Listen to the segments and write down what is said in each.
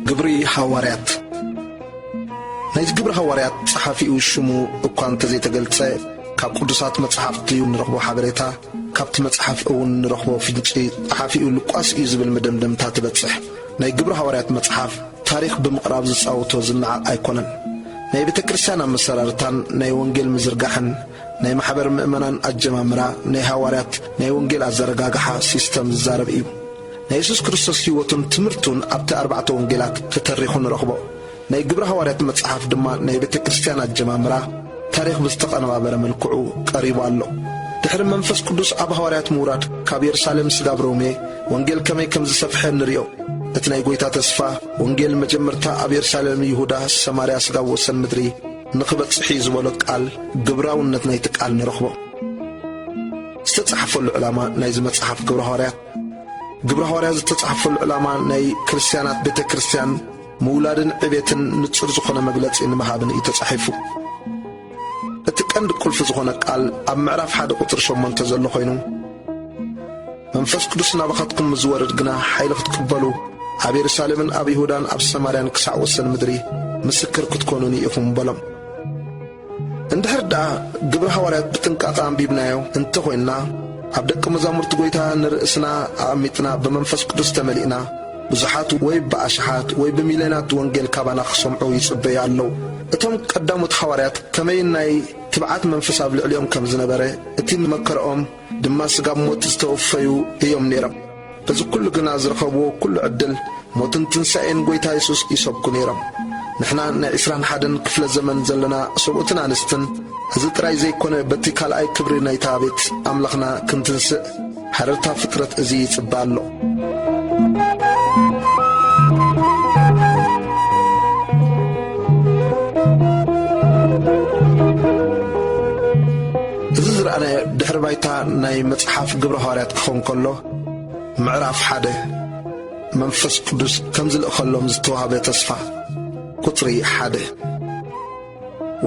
ግብሪ ሃዋርያት። ናይዚ ግብሪ ሃዋርያት ጸሓፊኡ ሽሙ እኳ እንተዘይተገልጸ፣ ካብ ቅዱሳት መጽሓፍቲ ንረኽቦ ሓበሬታ፣ ካብቲ መጽሓፍ እውን ንረኽቦ ፍንጪ ጸሓፊኡ ሉቃስ እዩ ዝብል መደምደምታ ትበጽሕ። ናይ ግብሪ ሃዋርያት መጽሓፍ ታሪኽ ብምቕራብ ዝጻወቶ ዝነዓቕ ኣይኮነን። ናይ ቤተ ክርስቲያን ኣመሰራርታን ናይ ወንጌል ምዝርጋሕን ናይ ማሕበር ምእመናን ኣጀማምራ፣ ናይ ሃዋርያት ናይ ወንጌል ኣዘረጋግሓ ሲስተም ዝዛረብ እዩ። ናይ የሱስ ክርስቶስ ህይወቱን ትምህርቱን ኣብቲ ኣርባዕተ ወንጌላት ተተሪኹ ንረኽቦ። ናይ ግብሪ ሃዋርያት መጽሓፍ ድማ ናይ ቤተ ክርስቲያን ኣጀማምራ ታሪኽ ብዝተቐነባበረ መልክዑ ቀሪቡ ኣሎ። ድሕሪ መንፈስ ቅዱስ ኣብ ሃዋርያት ምውራድ ካብ የሩሳሌም ስጋብ ሮሜ ወንጌል ከመይ ከም ዝሰፍሐ ንርእዮ። እቲ ናይ ጐይታ ተስፋ ወንጌል መጀመርታ ኣብ የሩሳሌም፣ ይሁዳ፣ ሰማርያ፣ ስጋብ ወሰን ምድሪ ንኽበጽሕ እዩ ዝበሎ ቃል ግብራውነት ናይቲ ቃል ንረኽቦ። ዝተጻሕፈሉ ዕላማ ናይዚ መጽሓፍ ግብረ ሃዋርያት። ግብረ ሃዋርያት ዝተጻሕፈሉ ዕላማ ናይ ክርስትያናት ቤተ ክርስትያን ምውላድን ዕቤትን ንጹር ዝኾነ መግለጺ ንምሃብን እዩ ተጻሒፉ። እቲ ቀንዲ ቁልፊ ዝኾነ ቃል ኣብ ምዕራፍ ሓደ ቁጽሪ ሸሞንተ ዘሎ ኮይኑ፣ መንፈስ ቅዱስ ናባኻትኩም ምስ ዝወርድ ግና ሓይሊ ክትቅበሉ፣ ኣብ የሩሳሌምን ኣብ ይሁዳን ኣብ ሰማርያን ክሳዕ ወሰን ምድሪ ምስክር ክትኮኑኒ ኢኹም በሎም። እንድሕር ደኣ ግብሪ ሃዋርያት ብጥንቃቐ ኣንቢብናዮ እንተኾይንና፣ ኣብ ደቀ መዛሙርቲ ጐይታ ንርእስና ኣቐሚጥና ብመንፈስ ቅዱስ ተመሊእና፣ ብዙሓት ወይ ብኣሽሓት ወይ ብሚልዮናት ወንጌል ካባና ክሰምዑ ይጽበዩ ኣለዉ። እቶም ቀዳሞት ሃዋርያት ከመይ ናይ ትብዓት መንፈስ ኣብ ልዕሊኦም ከም ዝነበረ፣ እቲ መከራኦም ድማ ስጋብ ሞት ዝተወፈዩ እዮም ነይሮም። በዚ ኩሉ ግና ዝረኸብዎ ኩሉ ዕድል ሞትን ትንሳኤን ጐይታ የሱስ ይሰብኩ ነይሮም። ንሕና ናይ ዕስራን ሓደን ክፍለ ዘመን ዘለና ሰብኡትን ኣንስትን፣ እዚ ጥራይ ዘይኮነ በቲ ካልኣይ ክብሪ ናይታ ቤት ኣምላኽና ክንትንስእ ሃረርታ ፍጥረት እዚ ይጽበ ኣሎ። እዚ ዝረኣናዮ ድሕሪ ባይታ ናይ መጽሓፍ ግብረ ሃዋርያት ክኸውን ከሎ፣ ምዕራፍ ሓደ፣ መንፈስ ቅዱስ ከም ዝልእኸሎም ዝተዋህበ ተስፋ። ቁጽሪ ሓደ።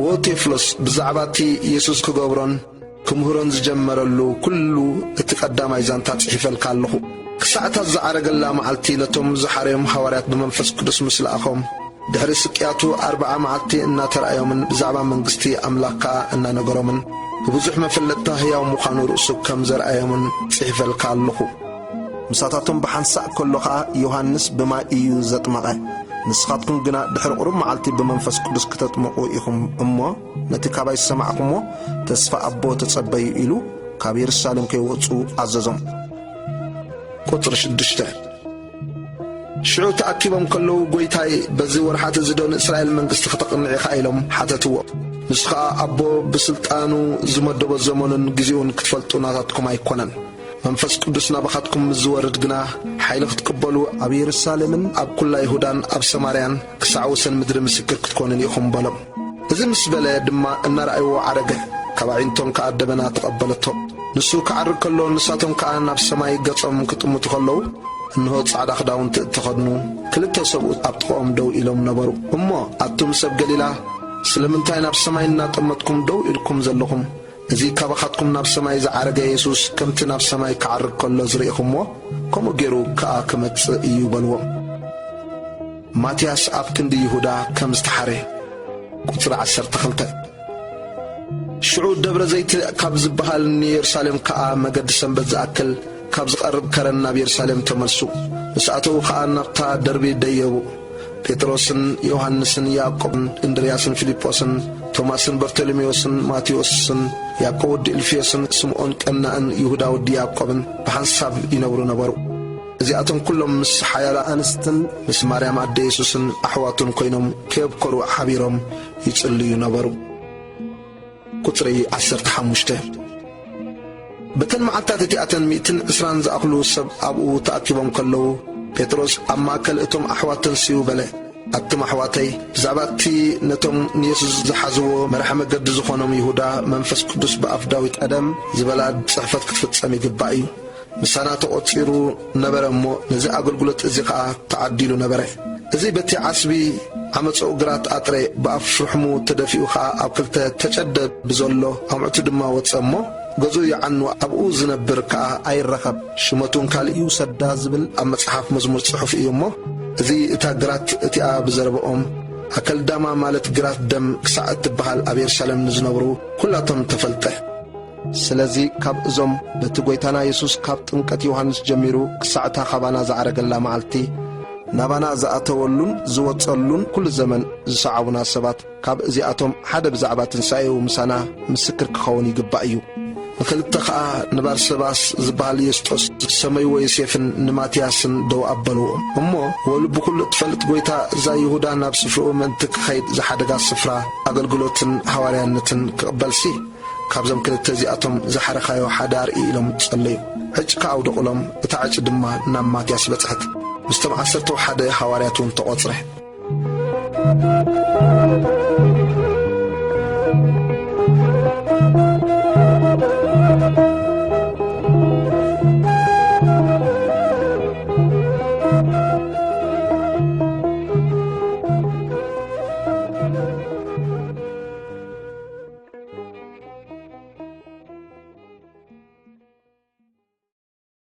ወ ቴፍሎስ፣ ብዛዕባ እቲ የሱስ ክገብሮን ክምህሮን ዝጀመረሉ ኩሉ እቲ ቀዳማይ ዛንታ ጽሒፈልካ ኣለኹ። ክሳዕ እታ ዝዓረገላ መዓልቲ ነቶም ዝሓረዮም ሃዋርያት ብመንፈስ ቅዱስ ምስ ለኣኾም፣ ድሕሪ ስቅያቱ ኣርብዓ መዓልቲ እናተራእዮምን ብዛዕባ መንግስቲ ኣምላኽ ከኣ እናነገሮምን ብብዙሕ መፈለጥታ ህያው ምዃኑ ርእሱ ከም ዘርኣዮምን ጽሒፈልካ ኣለኹ። ምሳታቶም ብሓንሳእ ከሎ ኸኣ ዮሃንስ ብማይ እዩ ዘጥመቐ። ንስኻትኩም ግና ድሕሪ ቁሩብ መዓልቲ ብመንፈስ ቅዱስ ክተጥመቑ ኢኹም እሞ፣ ነቲ ካባይ ዝሰማዕኩምዎ ተስፋ ኣቦ ተጸበዩ ኢሉ ካብ የሩሳሌም ከይወጹ ኣዘዞም። ቁጽሪ ሽዱሽተ። ሽዑ ተኣኪቦም ከለዉ፣ "ጐይታይ፣ በዚ ወርሓት እዚ ዶ ንእስራኤል መንግስቲ ከተቕንዕ ኢኻ?" ኢሎም ሓተትዎ። ንሱ ኸኣ፣ "ኣቦ ብስልጣኑ ዝመደቦ ዘመኑን ግዜኡን ክትፈልጡ ናታትኩም ኣይኮነን። መንፈስ ቅዱስ ናባኻትኩም ምስ ዝወርድ ግና፣ ሓይሊ ክትቅበሉ፣ ኣብ የሩሳሌምን ኣብ ኵላ ይሁዳን ኣብ ሰማርያን ክሳዕ ወሰን ምድሪ ምስክር ክትኮኑኒ ኢኹም" በሎም። እዚ ምስ በለ ድማ እናረኣይዎ ዓረገ፣ ካብ ኣዒንቶም ከኣ ደበና ተቐበለቶ። ንሱ ክዓርግ ከሎ፣ ንሳቶም ከኣ ናብ ሰማይ ገጾም ክጥምቱ ከለዉ፣ እንሆ ጻዕዳ ክዳውንቲ እተኸድኑ ክልተ ሰብኡት ኣብ ጥቓኦም ደው ኢሎም ነበሩ። "እሞ ኣቱም ሰብ ገሊላ፣ ስለምንታይ ናብ ሰማይ እናጠመትኩም ደው ኢልኩም ዘለኹም? እዚ ካባኻትኩም ናብ ሰማይ ዝዓረገ የሱስ ከምቲ ናብ ሰማይ ክዓርግ ከሎ ዝርኢኹምዎ፣ ከምኡ ገይሩ ከኣ ክመጽእ እዩ" በልዎም። ማትያስ ኣብ ክንዲ ይሁዳ ከም ዝተሓረ። ቁጽሪ ዓሰርተ ክልተ። ሽዑ ደብረ ዘይት ካብ ዝበሃል ንየሩሳሌም ከኣ መገዲ ሰንበት ዝኣክል ካብ ዝቐርብ ከረን ናብ የሩሳሌም ተመልሱ። ምስ ኣተዉ ኸኣ ናብታ ደርቢ ደየቡ። ጴጥሮስን ዮሃንስን ያዕቆብን እንድርያስን ፊልጶስን ቶማስን በርቶሎሜዎስን ማቴዎስን ያዕቆብ ወዲ እልፍዮስን ስምዖን ቀናእን ይሁዳ ወዲ ያዕቆብን ብሓንሳብ ይነብሩ ነበሩ። እዚኣቶም ኩሎም ምስ ሓያላ ኣንስትን ምስ ማርያም ኣደ የሱስን ኣሕዋቱን ኮይኖም ከየብከሩ ሓቢሮም ይጽልዩ ነበሩ። ቁጽሪ ዓሰርተ ሓሙሽተ። በተን መዓልታት እቲኣተን ሚእትን ዕስራን ዝኣኽሉ ሰብ ኣብኡ ተኣኪቦም ከለዉ፣ ጴጥሮስ ኣብ ማእከል እቶም ኣሕዋት ተንሲኡ በለ፣ "ኣቱም ኣሕዋተይ፣ ብዛዕባ እቲ ነቶም ንየሱስ ዝሓዝዎ መራሒ መገዲ ዝኾኖም ይሁዳ መንፈስ ቅዱስ ብኣፍ ዳዊት ቀደም ዝበላ ጽሕፈት ክትፍጸም ይግባእ እዩ። ምሳና ተቖጺሩ ነበረ እሞ፣ ነዚ ኣገልግሎት እዚ ኸኣ ተዓዲሉ ነበረ። እዚ በቲ ዓስቢ ዓመጾኡ ግራት ኣጥረ፣ ብኣፍ ርሕሙ ተደፊኡ ኸኣ ኣብ ክልተ ተጨደ ብዘሎ ኣምዕቱ ድማ ወጸ እሞ፣ ገዝኡ ይዓኑ፣ ኣብኡ ዝነብር ከኣ ኣይረኸብ። ሽመቱ እውን ካልእ ይውሰዳ ዝብል ኣብ መጽሓፍ መዝሙር ጽሑፍ እዩ እሞ፣ እዚ እታ ግራት እቲኣ ብዘረብኦም ኣከልዳማ ማለት ግራት ደም ክሳዕ እትበሃል ኣብ የሩሳሌም ንዝነብሩ ኩላቶም ተፈልጠ። ስለዚ ካብ እዞም በቲ ጐይታና የሱስ ካብ ጥምቀት ዮሃንስ ጀሚሩ ክሳዕ እታ ካባና ዝዓረገላ መዓልቲ ናባና ዝኣተወሉን ዝወጸሉን ኩሉ ዘመን ዝሰዓቡና ሰባት ካብ እዚኣቶም ሓደ ብዛዕባ ትንሳኤኡ ምሳና ምስክር ክኸውን ይግባእ እዩ። ንኽልተ ኸኣ ንባርሰባስ ዝበሃል የስጦስ ዝሰመይዎ ዮሴፍን ንማትያስን ደው ኣበልዎ። እሞ ወሉ ብኹሉ እትፈልጥ ጐይታ እዛ ይሁዳ ናብ ስፍርኡ ምእንቲ ክኸይድ ዝሓደጋ ስፍራ ኣገልግሎትን ሃዋርያነትን ክቕበልሲ ካብዞም ክልተ እዚኣቶም ዝሓረኻዮ ሓደ ኣርኢ ኢሎም ጸለዩ። ዕጭ ከኣ ኣውደቑሎም፣ እታ ዕጭ ድማ ናብ ማትያስ በጽሐት። ምስቶም ዓሰርተው ሓደ ሃዋርያት እውን ተቖጽረ።